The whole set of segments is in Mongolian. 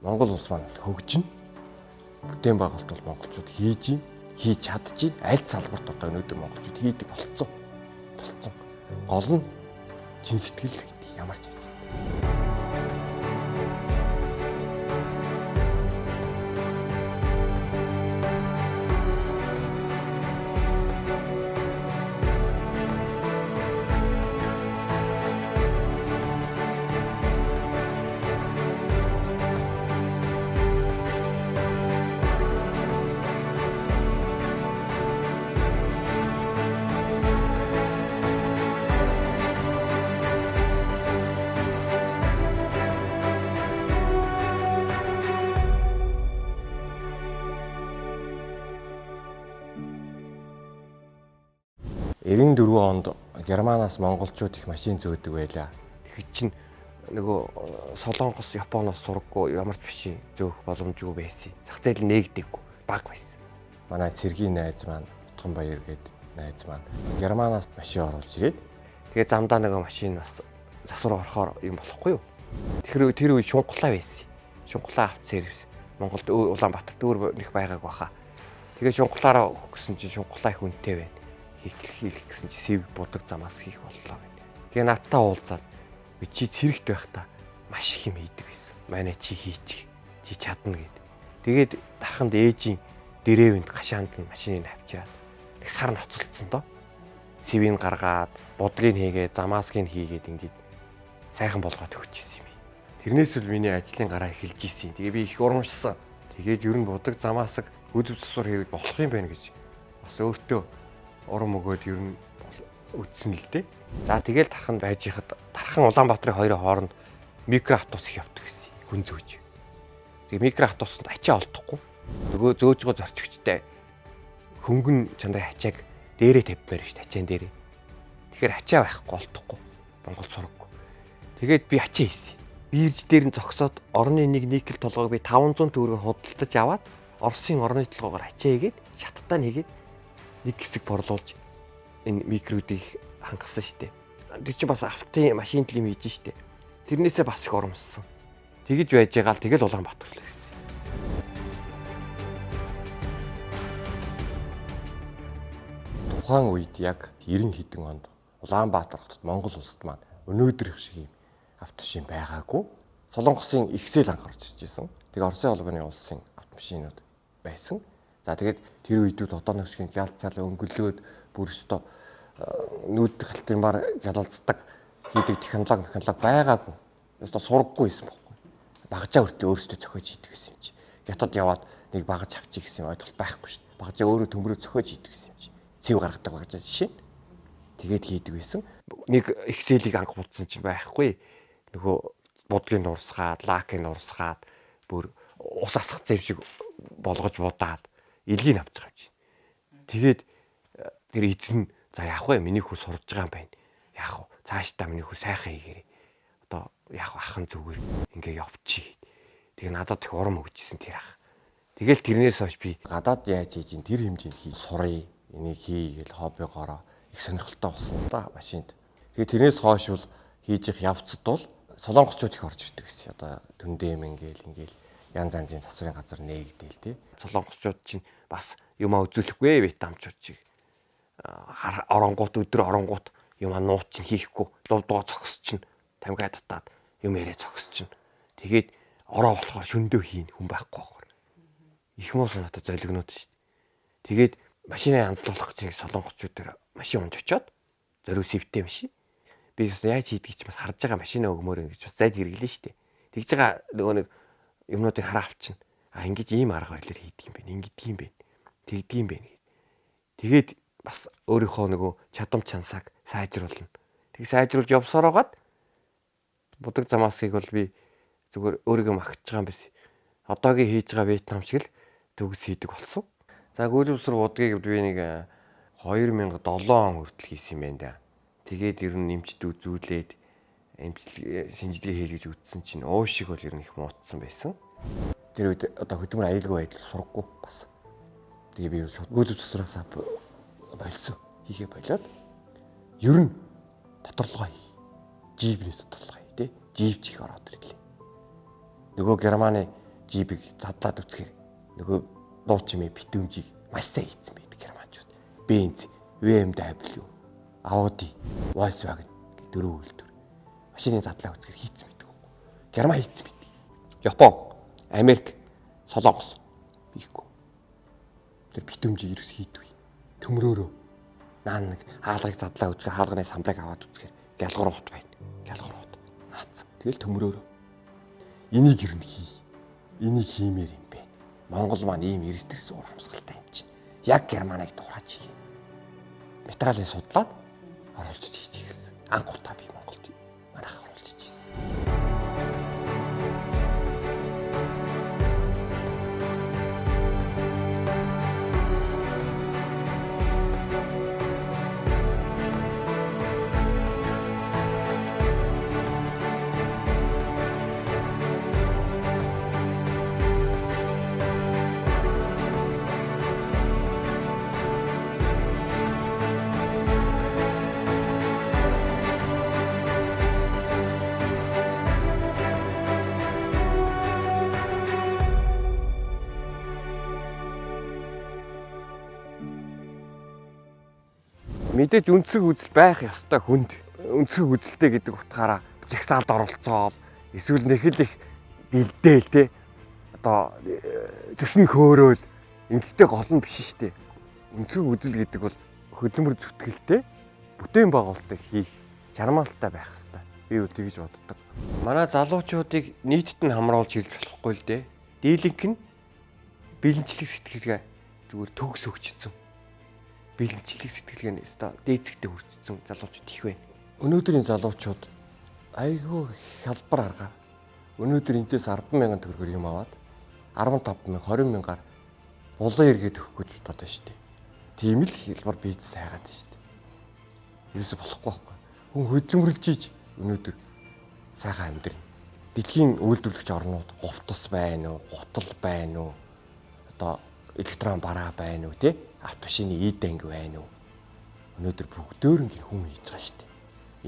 Монгол улс маань хөгжинэ. Бүтээн байгуулалт бол монголчууд хийж чадчих. Аль салбарт одоо өнөөдөр монголчууд хийдэг болцсон. Гол нь чин сэтгэл гэдэг ямар ч ажил. Онд Германаас монголчууд их машин зөөдөг байлаа. Тэгэхэд чинь нөгөө Солонгос, Японоос сургаггүй ямар ч биш зөөх боломжгүй байсан. Зах зээл нээгдээгүй баг байсан. Манай цэргийн найз маань Утганбаяр гээд найз маань Германаас машин оруулж ирээд тэгээ замдаа нөгөө машин бас засвар орохоор юм болохгүй юу? Тэгэхээр тэр үе шунхлаа байсан. Шунхлаа авт сервис. Монголд Улаанбаатарт өөр нэг байгаагүй баха. Тэгээ шунхлаараа өгөх гэсэн чинь шунхлаа их үнэтэй байна. Хийх гэсэн чи сэв будаг замаас хийх боллоо гэдэг. Тэгээ надтай уулзаад би чи цэрэгт байхдаа маш их юм хийдэг байсан. Манай чи хийчих. Чи чадна гэд. Тэгээд дарханд ээжийн дэрээвэнд гашаанд нь машиныг авчираад нэг сар ноцолцсон доо. Сэвийг гаргаад, будгийг хийгээд, замаасыг хийгээд ингээд сайхан болгоод өгч ирсэн юм. Тэрнээс л миний ажлын гараа эхэлж исэн. Тэгээ би их урамшсан. Тэгээд ер нь будаг замаасаг хөдөв засвар хийвэл болох юм байна гэж бас өөртөө урам өгөөд ер нь үтсэн л дээ. За тэгэл тарханд байж хахад тархан Улаанбаатарын хоёрын хооронд микро автобус их явдаг гэсэн. Хүн зөөж. Тэгээ микро автобусанд ачаа олдохгүй. Нөгөө зөөж байгаа зорчигчтай хөнгөн чанарын ачааг дээрээ тавьмаар шүү дээ, ачаан дээрээ. Тэгэхээр ачаа байхгүй олдохгүй. Монгол сургаггүй. Тэгээд би ачаа хийсэн. Бирж дээр нь зогсоод орны нэг никел толгойг би 500 төгрөгөөр худалдаж аваад Оросын орны толгоогоор ачаа хийгээд шаттаа нь хийгээд нэг хэсэг борлуулж энэ микруудыг хангасан штэ. Тэр чинь бас автын машин төл юм хийж штэ. Тэрнээсээ бас их оромссон. Тэгэж байж байгаа л тэгэл Улаанбаатар л байсан. Тухайн үед яг 90 хэдэн онд Улаанбаатар хотод Монгол улсад маань өнөөдөр их шиг юм автомашин байгаагүй. Солонгосын ихсэл анх орж ирж байсан. Тэгээ Оросын холбооны улсын автомашинууд байсан. За тэгээд тэр үеидүүд одоо нэг шиг ялцаал өнгөлөөд бүр өстө нүүд галтын ялалцдаг хийдэг технологи байгаагүй. Өстө сургаггүй байсан байхгүй. Багжаа хүртэл өөрсдөө зохиож хийдэг гэсэн юм чи. Хятад яваад нэг багж авчих гэсэн юм ойлголт байхгүй шүү дээ. Багжаа өөрөө төмрөө зохиож хийдэг гэсэн юм чи. Цэв гаргадаг багжаа жишээ. Тэгээд хийдэг байсан. Нэг Excel-ийг анх будсан чинь байхгүй. Нөгөө будгийг нурсгаад, лакыг нурсгаад бүр ус асгацсан юм шиг болгож будаад илгийг авч байгаа юм чи. Тэгээд тэр эзэн за яах вэ? Миний хүү сурж байгаа юм байна. Яах вэ? Цаашдаа миний хүү сайхан хийгээрэй. Одоо яах вэ? Ахын зүгээр ингээ явчих. Тэгээ надад их урам өгчсэн тэр ах. Тэгэл тэрнээс хойш би гадаад яаж хийж ин тэр хэмжээнд хий сурыг энийг хий гэл хоббигоороо их сонирхолтой болсон л да машинд. Тэгээ тэрнээс хойш бол хийж их явцад бол солонгосчууд их орж ирдэг гэсэн. Одоо түндэм ингээл янз янзын засварын газар нээгдээл тий. Солонгосчууд чинь бас юмаа үзүүлэхгүй вьетнамчууд чиг. Оронгууд өдөр оронгууд юмаа нууц чинь хийхгүй дувдугаа зогс чинь тамхиа татаад юм яриа зогс чинь. Тэгээд ороо болохоор шөндөө хийн хүн байхгүй болохоор. Их муу санаатай золигнууд шүү дээ. Тэгээд машинаа янзлуулах гэж солонгосчууд дээр машин унж очоод зориу сэвтэй машин. Би бас яаж хийдгийг чи бас харж байгаа машинаа өгмөр юм гэж бас зайд хэрэглэн шүү дээ. Тэгж байгаа нөгөө нэг юмнуудыг хараа авчна. А ингэж ийм арга барилаар хийдэг юм байна. Ингэдэг юм байна. Тэгдэг юм байна гэд. Тэгээд бас өөрийнхөө нөгөө чадам чансааг сайжруулна. Тэг сайжруулж явсаар байгаад будаг замаасыг бол би зүгээр өөрийгөө магтж байгаа юм биш. Одоогийн хийж байгаа Вьетнам шиг л төгс хийдэг болсон. За гүйлвсэр будгийг би нэг 2007 он хүртэл хийсэн юм байна да. Тэгээд ер нь эмчд үзүүлээд эмчилгээ шинжилгээ хийлгэж үзсэн чинь ууш шиг бол ер нь их муутсан байсан. Тэр үед одоо хөдөлмөр аюулгүй байдал сургаггүй бас. Тэгээ би шууд гүйцэтгэх засвараас болсон. Хийхээ болоод ер нь тодорлогоо хий. Джипний тодорлогоо хий тий. Джип чих ороод ирлээ. Нөгөө Германы джипийг задлаад үзэхээр нөгөө дуу чимээ битүүмжийг маш сайн хийцэн байдаг германчууд. Benz, BMW, Audi, Volkswagen гэх дөрөв үйлдвэр. Машины задлаа үзэхээр хийцэн байдаг. Герман хийцэн байдаг. Япон, Америк, Солонгос хийхгүй. Тэр битүүмжийг ерөөс хийдгүй. Төмрөөрөө наа нэг хаалгыг задлаа үзэхээр хаалганы самбарыг аваад үзэхээр гялгар хот байна. Гялгар хот. Наацсан. Тэгэл төмрөөрөө. Энийг ер нь хий. Энийг хиймээр юм бэ. Монгол маань ийм эрс тэрс уур амьсгалтай юм чинь. Яг Германыг дуурайч хийе. Материалыг судлаад оруулж хийж эхэлсэн. Анх удаа би Монголд манайх оруулж хийсэн. Мэдээж өнцөг үзэл байх ёстой хүнд өнцөг үзэлтэй гэдэг утгаараа жагсаалд оролцоол эсвэл нэг л их дэлдээл те одоо төсөн хөөрөөл ингэхдээ гол нь биш шүү дээ. Өнцөг үзэл гэдэг бол хөдөлмөр зүтгэлтэй бүтээн байгуулалтыг хийх чармаалтай байх ёстой. Би юу тэгж боддог. Манай залуучуудыг нийтэд нь хамруулж хэлж болохгүй л дээ. Дийлэнх нь бэлэнчлэг сэтгэлгээ зүгээр төгс өгчсөн. Бэлэнчлэг сэтгэлгээ нь өстой дээдсэгтээ хүрчсэн залуучууд их байна. Өнөөдрийн залуучууд айгүй хялбар аргаар өнөөдөр энтэс 10,000 төгрөгөөр юм аваад 15,000 20,000-аар булан эргээд өгөх гэж бодоод байна шүү дээ. Тийм л хялбар бизнес хайгаад байна шүү дээ. Ерөөсө болохгүй байхгүй. Хүн хөдөлмөрлж ийж өнөөдөр сайхан амьдрна. Дэлхийн үйлдвэрлэгч орнууд хувцас байна уу, гутал байна уу, одоо электрон бараа байна уу, тий? Автомашины эд анги байна уу? Өнөөдөр бүгдөөр нь хүн хийж байгаа шүү дээ.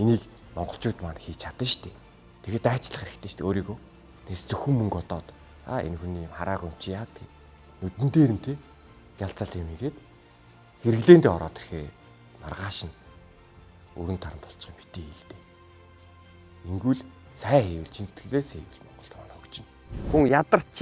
Энийг монголчууд маань хийж чадна шүү дээ. Тэгээд дайчлах хэрэгтэй шүү дээ өөрийгөө. Тэгээс зөвхөн мөнгө одоод энэ хүний юм хараагүй юм чи яа тийм. Нүдэн дээр нь тий гялцаал юм хийгээд хэрэглээндээ ороод ирэхээр маргааш нь өрн таран болчих юм битээ хэлдэ. Ингүүл сайн хийвэл чин сэтгэлээс хийвэл Монголд маань хөгжинэ. Хүн ядарч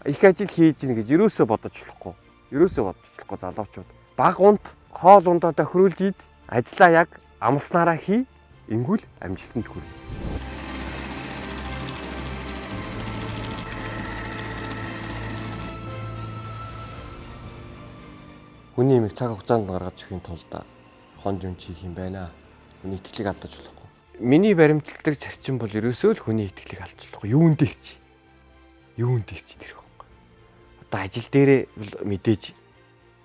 их ажил хийж гин гэж ерөөсөө бодож болохгүй. Ерөөсөө бодож болохгүй залуучууд. Баг унт, хоол ундаа тохируулж ид, ажлаа яг амласнараа хий, ингүүл амжилтанд хүрнэ. Хүний имийг цаг хугацаанд гаргаж ирэхин тулд хон жүн хийх юм байна. Хүний итгэлийг алдаж болохгүй. Миний баримтлагдаг зарчим бол ерөөсөө л хүний итгэлийг алдаж болохгүй. Юунд дэлч? Юунд дэлч тэр байхгүй. Одоо ажил дээрээ мэдээж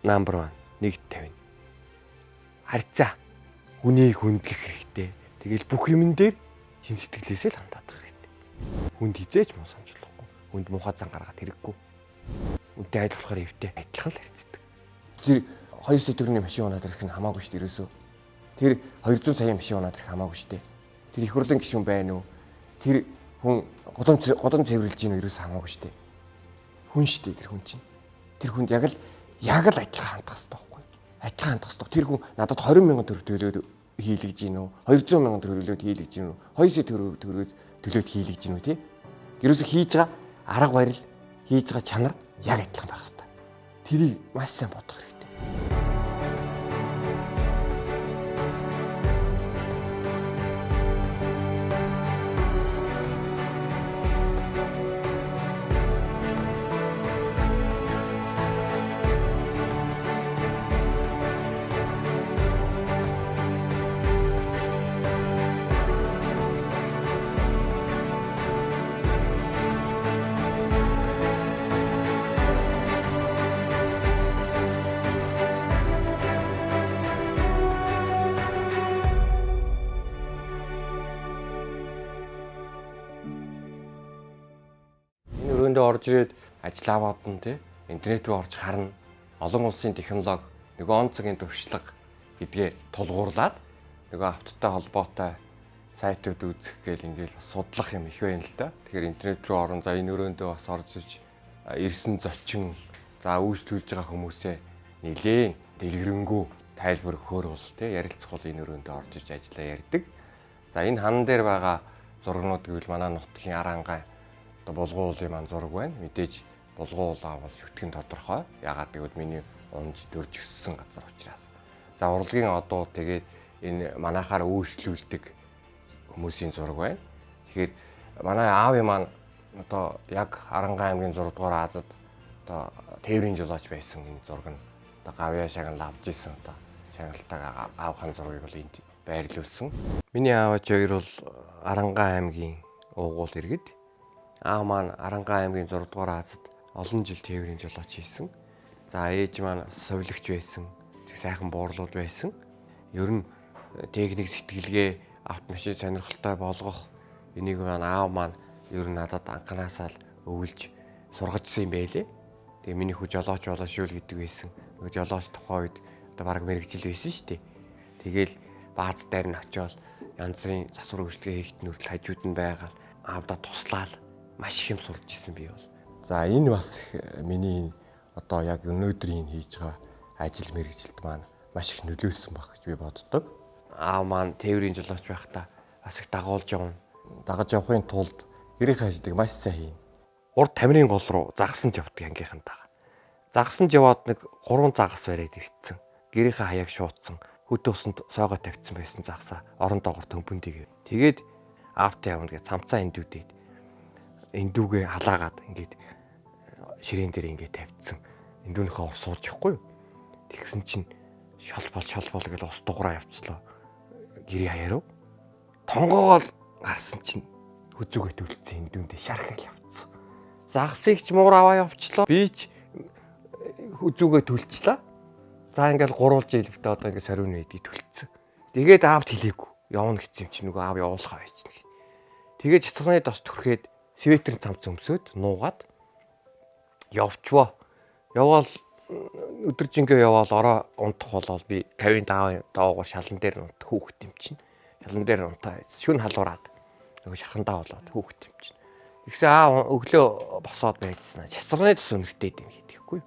number 1 1.50. Харьцаа. Хүнийг хүндлэх хэрэгтэй. Тэгэл бүх юмн дээр чин сэтгэлээсээ л хандаад хэрэгтэй. Хүнд хизээч муу санаж болохгүй. Хүнд муухай зан гаргаад хэрэггүй. Үнтэй айл болохоор эвтэй адилхан л харьцдаг. Тэр 2 сая төгрөгийн машин унаад ирэх нь хамаагүй шүү дээ ерөөсөө. Тэр 200 саяын машин унаад ирэх хамаагүй шүү дээ. Тэр их хурлын гишүүн байна уу? Тэр хүн годом цэвэрлж гин үү ерөөсөө хамаагүй шүү дээ. Хүн шүү дээ тэр хүн чинь. Тэр хүнд яг л адилхан хандах хэрэгтэй байхгүй. Адилхан хандах хэрэгтэй. Тэр хүн надад 20,000 төгрөг төлөөд хийлгэж гин үү? 200,000 төгрөг төлөөд хийлгэж гин үү? 2 сая төгрөг төлөөд хийлгэж гин үү тий? Ерөөсөө хийж байгаа арга барил, хийж байгаа чанар яг адилхан байх хэрэгтэй. Тэрийг маш сайн бодох хэрэгтэй. Орж ирээд ажил аваад нь тий интернет рүү орж харна. Олон улсын технологи, нөгөө он цагийн туршлага гэдгээ тулгуурлаад нөгөө автотой холбоотой сайтууд үзэх гээл ингээл судлах юм их байна л да. Тэгэхээр интернет рүү орон за энэ өрөөндөө бас орж иж ирсэн зочин за үйлчлүүлж байгаа хүмүүсээ нэлээн дэлгэрэнгүй тайлбар өгөхөөр бол тий ярилцах бол энэ өрөөндөө орж иж ажиллаа ярьдаг. За энэ хан дээр байгаа зургнууд гэвэл манай нутгийн Арангаан одоо Булган уулын маань зураг байна. Мэдээж Булган уулаа бол шүтгэн тодорхой. Ягаад гэвэл миний унж дөрж өссөн газар учраас. За урлагийн одуу тэгээд энэ манайхаар үйлчлүүлдэг хүмүүсийн зураг байна. Тэгэхээр манай аавын маань одоо яг Арангаан аймгийн 6 дугаар Азад одоо тээврийн жолооч байсан энэ зураг нь одоо гавьяа шагнал авч исэн одоо шагналтайг аавхын зургийг бол энд байрлуулсан. Миний аав хоёр бол Арангаан аймгийн уугуул иргэд. Аав маань Арангаан аймгийн 6 дугаар Азад олон жил тээврийн жолооч хийсэн. За ээж маань совилогч байсан. Тэг сайхан буурлууд байсан. Ер нь техник сэтгэлгээ автомашин сонирхолтой болгох энийг маань аав маань ер нь надад анханасаа л өвлж сургажсан юм байлээ. Тэгээ миний хүү жолооч болоо шүү л гэдэг байсан. Нөгөө жолооч тухайн үед одоо баг мэрэгжил байсан шүү дээ. Тэгээл бааз дээр нь очиод янз бүрийн засвар үйлчилгээ хийхэд нь хүртэл хажууд нь байгаал аавдаа туслаал маш их юм сурч исэн би бол. За энэ бас миний одоо яг өнөөдрийн хийж байгаа ажил мэргэжилт маань маш их нөлөөлсөн баг гэж би боддог. Аав маань тээврийн жолооч байхдаа бас их дагуулж явна. Дагаж явахын тулд гэрийнхээ ажлыг маш сайн хийнэ. Урд тамирын гол руу загсанж явдаг ангийнхантайгаа. Загсанж яваад нэг 3 загас бариад ирсэн. Гэрийнхээ хаяаг шуудсан. Хөдөө усанд сойгоо тавьсан байсан загсаа орон доогор төмпөндийг. Тэгээд аавтай явна гэж цамцаа эндүүдэд эндүүгээ халаагаад ингээд ширээн дээр ингээд тавьчихсан. Эндүүнийхээ ус сууж явахгүй юу? Тэгсэн чинь шол бол шол бол гэж ус дуграа явцлаа. Гэрээ хаяа руу. Тонгоогоол гарсан чинь хүзүүгээ төлцсөн эндүүндээ шархал явцсан. Загсыг ч муур аваа явчлаа. Би ч хүзүүгээ төлчлээ. За ингээл гурвалж илвдээ одоо ингээд сориун үйдийг төлцсөн. Тэгээд аавд хэлээгүй. Явна гэсэн юм чи нөгөө аав явуулахаа байж гэнэ. Тэгээд цэцгний дос түрхэд светрийн цамц өмсөөд нуугаад явчваа. Яваал өдөржингөө яваал ороо унтах болоод би 50 доогоор шалан дээр унтах хүүхэд юм чинь. Шалан дээр унтаа. Шүн халуураад нөгөө шархандаа болоод хүүхэд юм чинь. Тэгсэн аа өглөө босоод байжсан. Цэцгний дос өнөртөөд юм хийдэхгүй.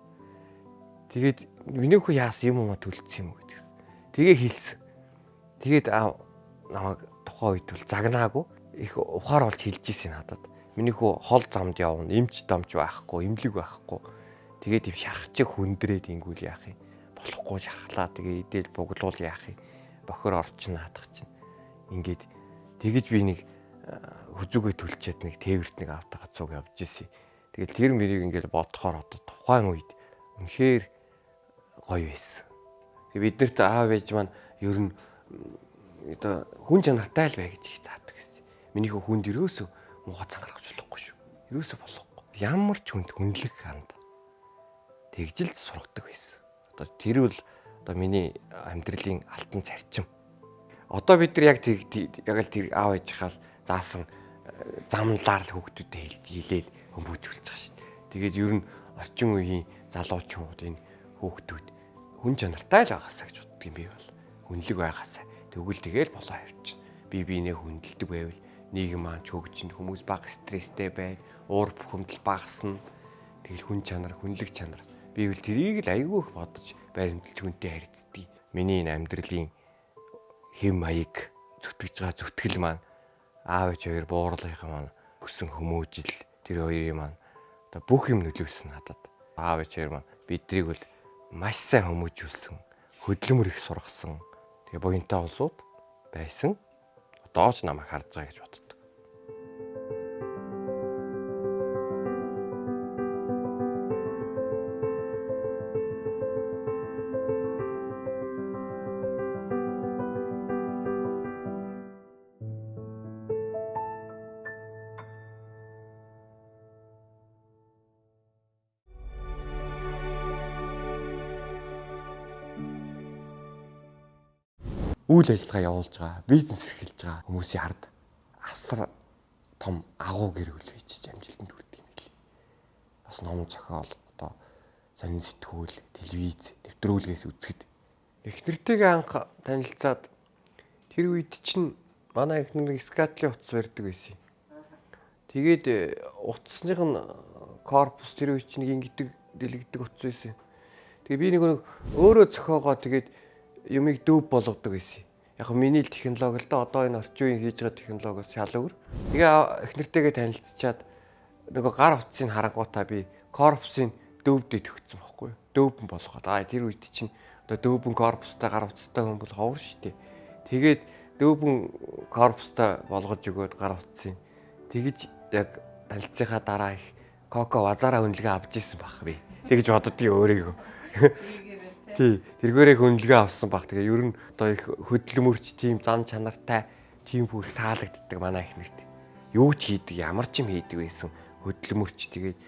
Тэгээд миний хүү яасан юм уу төлцсөн юм уу гэдэгсэн. Тэгээ хэлсэн. Тэгээд аа намайг тухайн үед бол загнаагүй их ухаар болж хэлж ирсэн надад. Миний хүү хол замд явна, эмч дамч байхгүй, эмнэлэг байхгүй. Тэгээд им шархчих хүндрээд ингүүл яах юм? Болохгүй шархлаа. Тэгээ идэл буглуул яах юм? Бохор орчин наадах чинь. Ингээд тэгэж би нэг хүзүүгээ төлчээд нэг тээвэрт нэг аавтайгаа цуг явж ирсэн. Тэгээд тэр мөрийг ингээд бодохоор одоо тухайн үед үнэхээр гоё байсан. Тэгээ бид нарт аав ээж маань ер нь одоо хүн чанартай л бай гэж их заадаг гэсэн. Миний хүү хүнд ерөөсөө муухай цангарах болохгүй шүү. Ерөөсөө болохгүй. Ямар ч хүнд хүндлэх ханд тэгжил сургадаг байсан. Одоо тэр бол одоо миний амьдралын алтан зарчим. Одоо бид нар яг яг л тэр аав ээжийнхаа заасан замналаар л хүүхдүүдэд хэлж хэлээл хүмүүжүүлж байгаа шүү дээ. Тэгээд ер нь орчин үеийн залуучууд энэ хүүхдүүд хүн чанартай л байгаасаа гэж боддог юм би бол. Хүнлэг байгаасаа. Тэгвэл тэгэл болоо явчихна. Би биенээ хүндэлдэг байвал нийгэм маань ч хөгжинэ, хүмүүс бага стресстэй байна, уур бухимдал багасна. Тэгэл хүн чанар, хүнлэг чанар. Би бол тэрийг л айгүй их бодож баримталж хүнтэй харьцдаг. Миний энэ амьдралын хэм маяг зүтгэж байгаа зүтгэл маань аав ээж хоёр буурлынхаа маань өсөн хүмүүжил тэр хоёрын маань одоо бүх юм нөлөөлсөн надад. Аав ээж хоёр маань биднийг бол маш сайн хүмүүжүүлсэн, хөдөлмөр их сургасан. Тэгээ буянтай улсууд байсан. Одоо ч намайг харж байгаа гэж боддог. Үйл ажиллагаа явуулж байгаа, бизнес эрхэлж байгаа хүмүүсийн ард асар том агуу гэр бүл хийж амжилтанд хүрдэг юм билээ. Бас ном зохиол, одоо сонин сэтгүүл, телевиз, нэвтрүүлгээс үзэхэд эхнэртэйгээ анх танилцаад тэр үед чинь Манай эхнэр Скатлийн утас барьдаг байсан. Тэгээд утасных нь корпус тэр үе чинь ингэдэг дэлгдэг утас байсан. Тэгээ би нэг өөрөө зохиогоо тэгээд юмыг дүүб болгодог байсан. Яг миний л технологи л да, одоо энэ орчин үеийн хийж байгаа технологиос шал өөр. Тэгээ эхнэртэйгээ танилцчаад нөгөө гар утсыг харангуутаа би корпусын дүүбдээ төгссөн байхгүй юу? Дүүбэн болгоод. Аа тэр үед чинь одоо дүүбэн корпустай гар утастай хүн бол ховор шүү дээ. Тэгээд дүүбэн корпустай болгож өгөөд гар утсыг тэгж яг танилцсынхаа дараа их коко вазаараа үнэлгээ авч исэн баг би. Тэгж боддгийг өөрийгөө. Тий, тэргээрээ үнэлгээ авсан баг. Тэгээ ер нь одоо их хөдөлмөрч тийм зан чанартай тийм бүх таалагддаг манай эхнэрт. Юу ч хийдэг, ямар ч юм хийдэг байсан. Хөдөлмөрч тэгээд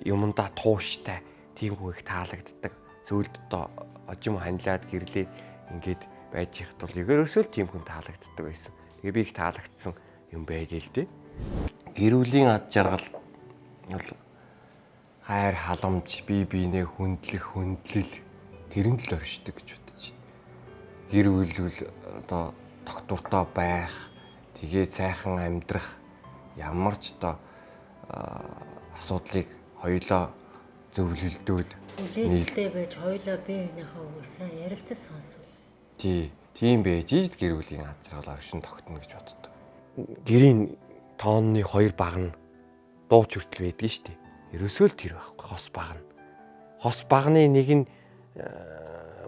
юмдаа тууштай тийм бүх их таалагддаг. Сүүлд одоо ожим ханилаад гэрлээд ингээд байж ихт бол ерөөсөө л тийм хүн таалагддаг байсан. Тэгээ би их таалагдсан юм байж л дээ. Гэр бүлийн ад жаргал бол хайр халамж, бие биенээ хүндлэх, хүндлэл тэрэнд л оршдог гэж бодож байна. Гэр бүл бол одоо тогтвортой байх, тэгээд сайхан амьдрах, ямар ч одоо асуудлыг хоёулаа зөвлөлдөөд хүлээлттэй байж хоёулаа бие биенийхээ үгийг сайн ярилцаж сонсвол. Тий, тийм байж иж гэр бүлийн ад жаргал оршин тогтно гэж боддог. Гэрийн тоонны хоёр баг нь дууч хүртэл байдгийн шүү дээ. Ерөөсөө л тэр байхгүй хос баг нь. Хос багны нэг нь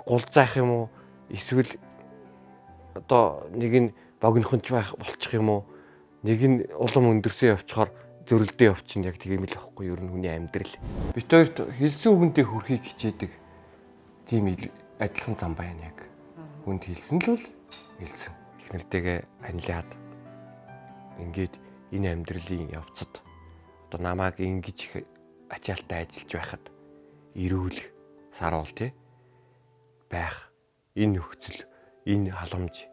гулзаах юм уу? Эсвэл одоо нэг нь богинохонч байх болчих юм уу? Нэг нь улам өндөрсөө явчихаар зөрөлдөө явчихна, яг тийм л байхгүй ер нь хүний амьдрал. Бит хоёрт хэлсэн үгэндээ хүрхийг хичээдэг тийм адилхан зам байна яг. Хүнд хэлсэн л бол хэлсэн. Эхнэртэйгээ анилаад ингээд энэ амьдралын явцад одоо намайг ингэж их ачаалттай ажиллаж байхад эрүүл саруул тий байх энэ нөхцөл, энэ халамж,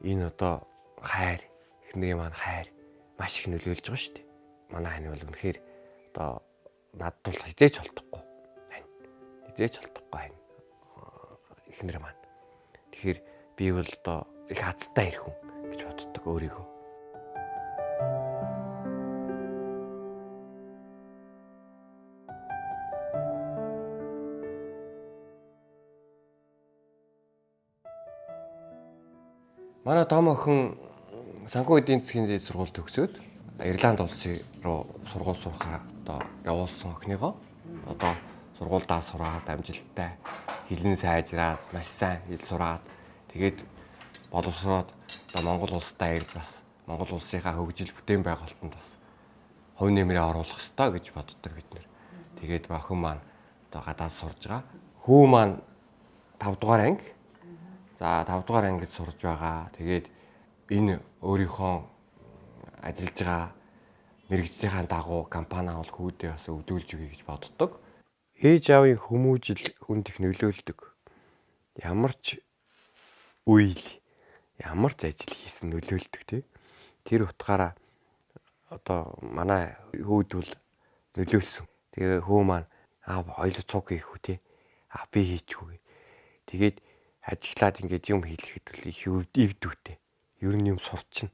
энэ одоо хайр, эхнэрийн маань хайр маш их нөлөөлж байгаа шүү дээ. Манай хань бол үнэхээр одоо надад бол хизээч холдохгүй хань. Хизээч холдохгүй хань эхнэр маань. Тэгэхээр би бол одоо их азтай ирэх хүн гэж боддог өөрийгөө. Манай том охин санхүү эдийн засгийн дээд сургууль төгсөөд Ирланд улсын руу сургууль сурахаар одоо явуулсан охиныгоо одоо сургуульдаа сураад амжилттай хэлэн сайжраад маш сайн хэл сураад тэгээд боловсроод одоо Монгол улстай ирж бас Монгол улсынхаа хөгжил бүтээн байгуулалтанд бас хувь нэмрээ оруулах ёстой гэж боддог бид нэр. Тэгээд охин маань одоо гадаад сурж байгаа. Хүү маань 5 дугаар анги. За 5 дугаар ангид сурж байгаа. Тэгээд энэ өөрийнхөө ажиллаж байгаа мэргэжлийнхаа дагуу компани бол хүүдээ бас өвдүүлж өгье гэж боддог. Ээж аавын хүмүүжил хүнд их нөлөөлдөг. Ямар ч үйл, ямар ч ажил хийсэн нөлөөлдөг тий. Тэр утгаараа одоо манай хүүд бол нөлөөлсөн. Тэгээ хүү маань аав хоёул цуг хийх үү тий. Аа би хийчихгүй. Тэгээд ажиглаад ингээд юм хийлгэхэд бол их эвдүүтэй. Ер нь юм сурчна.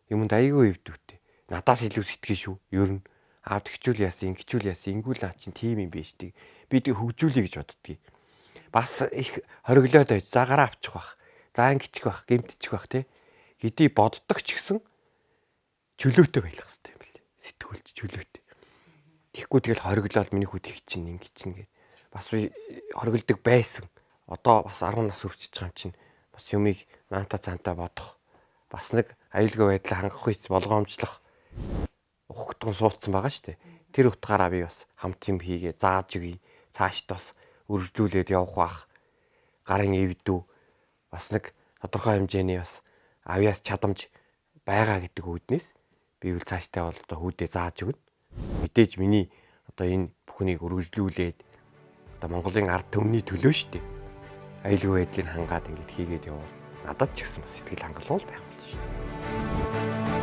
Юмд айгүй эвдүүтэй. Надаас илүү сэтгэн шүү. Ер нь аав тэгчүүл яасан, ингэчүүл яасан, ингүүл наа чинь тийм юм биш тийг. Би тэг хөгжүүлье гэж боддгийг. Бас их хориглоод байж за гараа авчих бах. За ингэчих бах, гэмтчих бах тий. Гэдгийг боддог ч гэсэн чөлөөтэй байх хэрэгтэй юм билээ. Сэтгүүлч чөлөөтэй. Тэгэхгүй тэгэл хориглоод миний хүү тэг чинь ингэ чинь гэд. Бас би хориглодог байсан. Одоо бас 10 нас хүрчиж байгаа юм чинь бас юмыг наанта цаантаа бодох. Бас нэг аюулгүй байдлаа хангах үйс болгоомжлох ухагтган суудсан байгаа шүү дээ. Тэр утгаараа би бас хамт юм хийгээ зааж өгье. Цаашд бас өргөжлүүлээд явах бах. Гарын эвдүү бас нэг тодорхой хэмжээний бас авьяас чадамж байгаа гэдэг үүднээс би бол цаашдаа бол одоо хүүдээ зааж өгнө. Мэдээж миний одоо энэ бүхнийг өргөжлүүлээд одоо Монголын ард түмний төлөө шүү дээ. Аюулгүй байдлыг хангаад ингэж хийгээд явбал надад ч гэсэн сэтгэл хангалуун байх болно шүү дээ.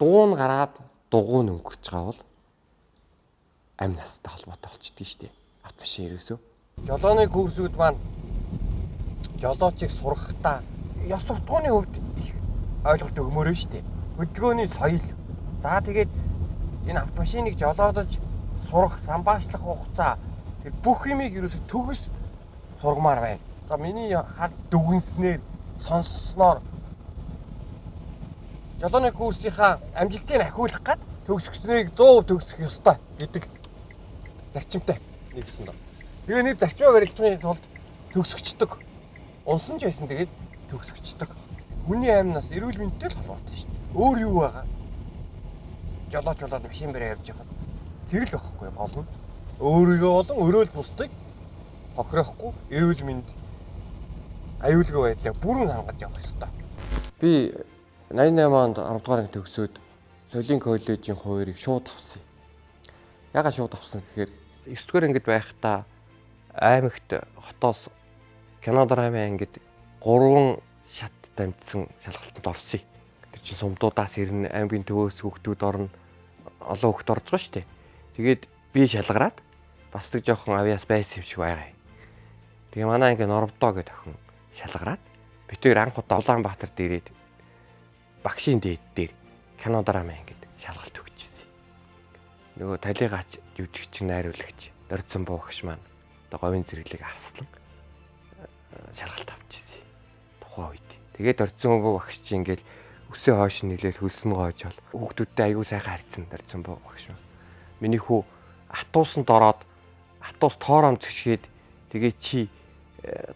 Дуун гараад дугуй нь өнгөрч байгаа бол амь настай холбоотой болчихдээ шүү дээ. Автомашин ерөөсөө. Жолооны курсүүд маань жолоочийг сургахдаа ёс суртахууны хувьд их ойлголт өгмөр нь шүү дээ. Хөдөлгөөний соёл. За тэгээд энэ автомашиныг жолоодож сурах, самбаачлах хугацаа тэр бүх юмыг ерөөсөө төгс сургамаар байна. За миний харж дүгнснээр сонссноор жолооны курсынхаа амжилтыг ахиулах гад төгсгснийг 100% төгсөх ёстой гэдэг зарчимтай нэгсэн доо. Тэгээ нэг зарчмаа барилдахын тулд төгсгчдөг. Унсан ч байсан тэгэл төгсгчдөг. Хүний амь нас эрүүл мэндтэй л холбоотой шүү дээ. Өөр юу байгаа? Жолооч болоод машин бариа явж байхад тэр л байхгүй гол нь. Өөрийгөө болон өрөөл бусдыг хохирохгүй эрүүл мэнд аюулгүй байдлаа бүрэн хангаж явах ёстой. Би 88 онд 10 дугаар анги төгсөөд соёлын коллежийн хуваарийг шууд авсан. Ягаад шууд авсан гэхээр 9 дугаар ангид байхдаа аймагт хотоос кино драма ангид 3 шат дамжсан шалгалтанд орсон. Тэр чинь сумдуудаас ирнэ, аймгийн төвөөс хүүхдүүд орно, олон хүүхд орж байгаа шүү дээ. Тэгээд би шалгараад бас нэг жоохон авьяас байсан юм шиг байгаа юм. Тэгээ манай анги Норвдоо гэдэг охин шалгараад бид хоёр анх удаа Улаанбаатарт ирээд багшийн дээд дээр кино драма ангид шалгалт өгч ирсэн. Нөгөө талигаач жүжигчин найруулагч Дорцсон буугч маань одоо говийн зэрэглийг авсан шалгалт авч ирсэн. Тухайн үед. Тэгээд Дорцсон буу багш чинь ингээл өсөө хойш нийлээл хөлсөн гоожол хүүхдүүдтэй аягүй сайхан харьцсан Дорцсон буу багш маань. Миний хүү атуусанд ороод атуус тоором згшгээд тэгээ чи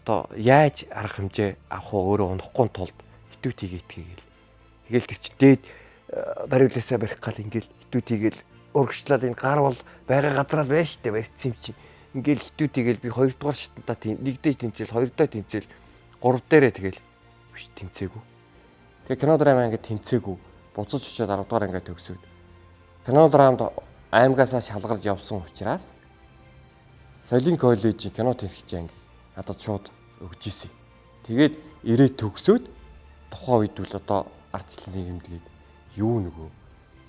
одоо яаж арга хэмжээ авах вэ өөрөө унахгүй тулд хитүүт хийгээдгийг гээл. Тэгэл тэр чи дээд бариулаасаа барих гал ингээл хитүүт хийгээл урагшлаад энэ гар бол байгаа газараа байна штэ барьцсан юм чи. Ингээл хитүүт хийгээл би 2 дугаар шатандаа нэг дэж тэнцэл 2 доо тэнцэл 3 дээрээ тэгэл биш тэнцээгүй. Тэгээ кино драма ингээд тэнцээгүй. Буцаж очиод 10 дугаар ингээд төгсөөд. Кино драмд аймгаасаа шалгарч явсан учраас соёлын коллежийн кино тэрхэж анги надад шууд өгч ирсэн. Тэгээд ирээд төгсөөд тухайн үед бол одоо ардчлал нийгэмд гээд юу нөгөө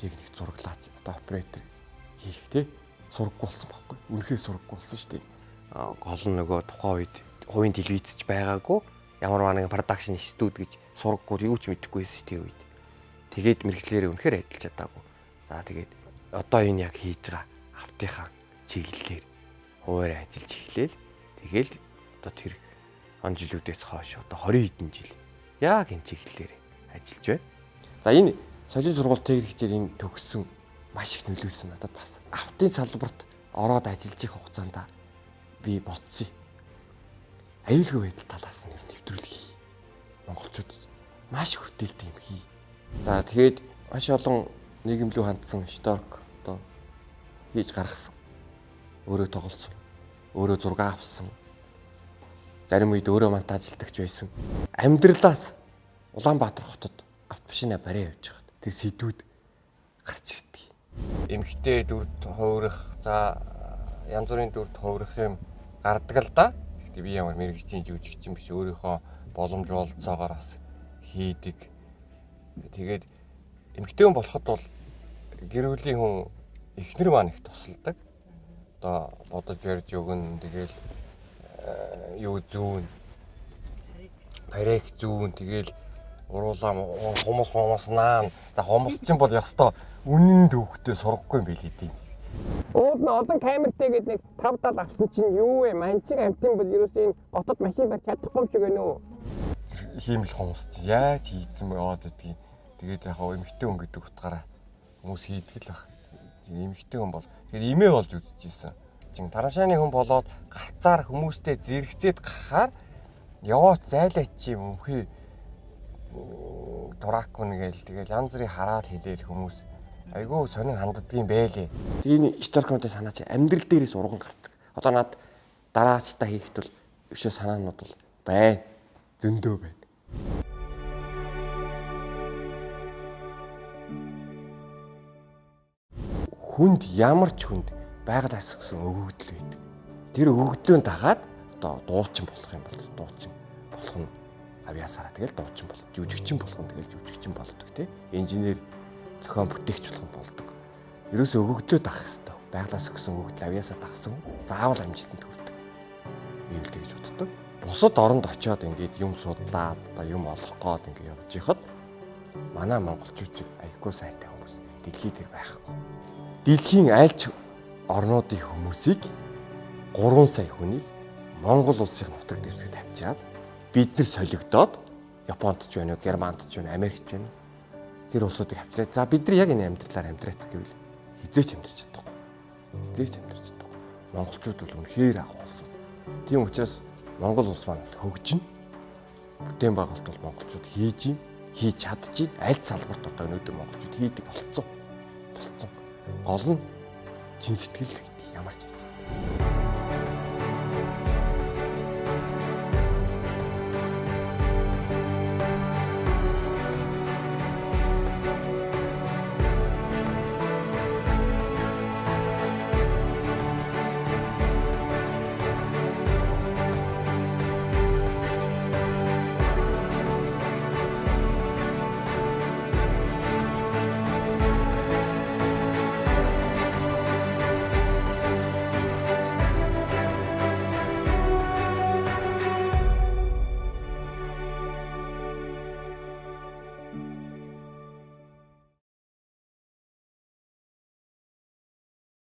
техник зураглаач одоо оператор хийх те сургаггүй болсон байхгүй. Үнэхээр сургаггүй болсон шүү дээ. Гол нь нөгөө тухайн үед хувийн телевизч байгаагүй ямар нэгэн production студ гэж сургаггүй юу ч мэдэхгүй байсан шүү дээ үед. Тэгээд мэргэжлээрээ үнэхээр ажиллаж чадаагүй. За тэгээд одоо энэ яг хийж байгаа автынхаа чиглэлээр хуваарь ажиллаж эхлээл. Тэгэл одоо тэр он жилүүдээс хойш одоо 20 хэдэн жил яг энэ чиглэлээр ажиллаж байна. За энэ соёлын сургууль техникчээр энэ төгссөн маш их нөлөөлсөн надад бас. Автын салбарт ороод ажиллаж их хугацаанд би бодсон. Аюулгүй байдал талаас нь нэвтрүүлэг хий. Монголчууд маш хүртээлтэй юм хий. За тэгээд маш олон нийгэмлүү хандсан шторк одоо хийж гаргасан. Өөрөө тоглосон. Өөрөө зураг авсан. Зарим үед өөрөө монтажлдагч байсан. Амьдралаас Улаанбаатар хотод автомашина бариа явж байхад тэр сэдвүүд гарч ирдэг. Эмэгтэй дүрд хувирах, за янз бүрийн дүрд хувирах юм гардаг л да. Гэхдээ би ямар мэргэжлийн жүжигчин биш, өөрийнхөө боломж бололцоогоор бас хийдэг. Тэгээд эмэгтэй хүн болоход бол гэр бүлийн хүн эхнэр маань их тусалдаг. Одоо бодож ярьж өгнө, тэгэл юу зүүн, парик зүүн, тэгэл уруулаа хумус хумус наан. За хумус чинь бол ёстой үнэн төвхтэй сургахгүй юм билий дээ. Уул нь олон камертай гээд нэг 5 тал авсан чинь юу вэ? Манчиг амтын бол ерөөсөө энэ готод машин барьж чадахгүй юм шиг байна уу? Хиймэл хумус чи яаж хийцэн бэ яваад байдгийг. Тэгээд яг хаа эмэгтэй хүн гэдэг утгаараа хүмүүс хийдэг л баг. Эмэгтэй хүн бол тэгээд эмээ болж үзчихсэн. Чин тараншааны хүн болоод гарцаар хүмүүстэй зэрэгцээд гарахаар яваач зайлаач чи мөнхий дуракгүй нэгэл тэгэл янз бүрийн хараад хэлээл хүмүүс айгүй сонин ханддагын бэлээ. Тэгээ энэ шторкнуудын санаа чи амьдрал дээрээс урган гардаг. Одоо над дараачдаа хийхэд бол өшөө санаанууд бол байна. Зөндөө байна. Хүнд ямар ч хүнд байгалаас өгсөн өгөгдөл байдаг. Тэр өгөгдлөө дагаад одоо дуучин болох юм бол дуучин болох нь авьяасаараа тэгэл дуучин бол, жүжигчин болох нь тэгэл жүжигчин болдог тий. Инженер Зохион бүтээгч болгонд болдог. Ерөөсөө өгөгдлөө дагах хэрэгтэй. Байглаас өгсөн өгөгдөл авьяасаа дагсан заавал амжилтанд хүрдэг. Иймтэй гэж боддог. Бусад оронд очиод ингээд юм судлаад одоо юм олох гээд ингээд явж байхад манай монголчууд айгүй сайтай хүмүүс дэлхий дээр байхгүй. Дэлхийн альч орнуудын хүмүүсийг 3 сая хүнийг Монгол улсын нутаг дэвсгэрт авчираад бид нар солигдоод Японд ч байна уу, Германд ч байна, Америкт ч байна. Тэр улсуудыг авчираад за бид нар яг энэ амьдралаар амьдрах гэвэл хизээч амьдрч чадахгүй. Хизээч амьдрч чадахгүй. Монголчууд бол үнэхээр агуу улсууд. Тийм учраас Монгол улс маань хөгжинэ. Бүтээн байгуулалт бол монголчууд хийж юм, хийж чадчих. Аль салбарт одоо өнөөдөр монголчууд хийдэг болцсон. Болцсон. Гол нь чин сэтгэл ямар ч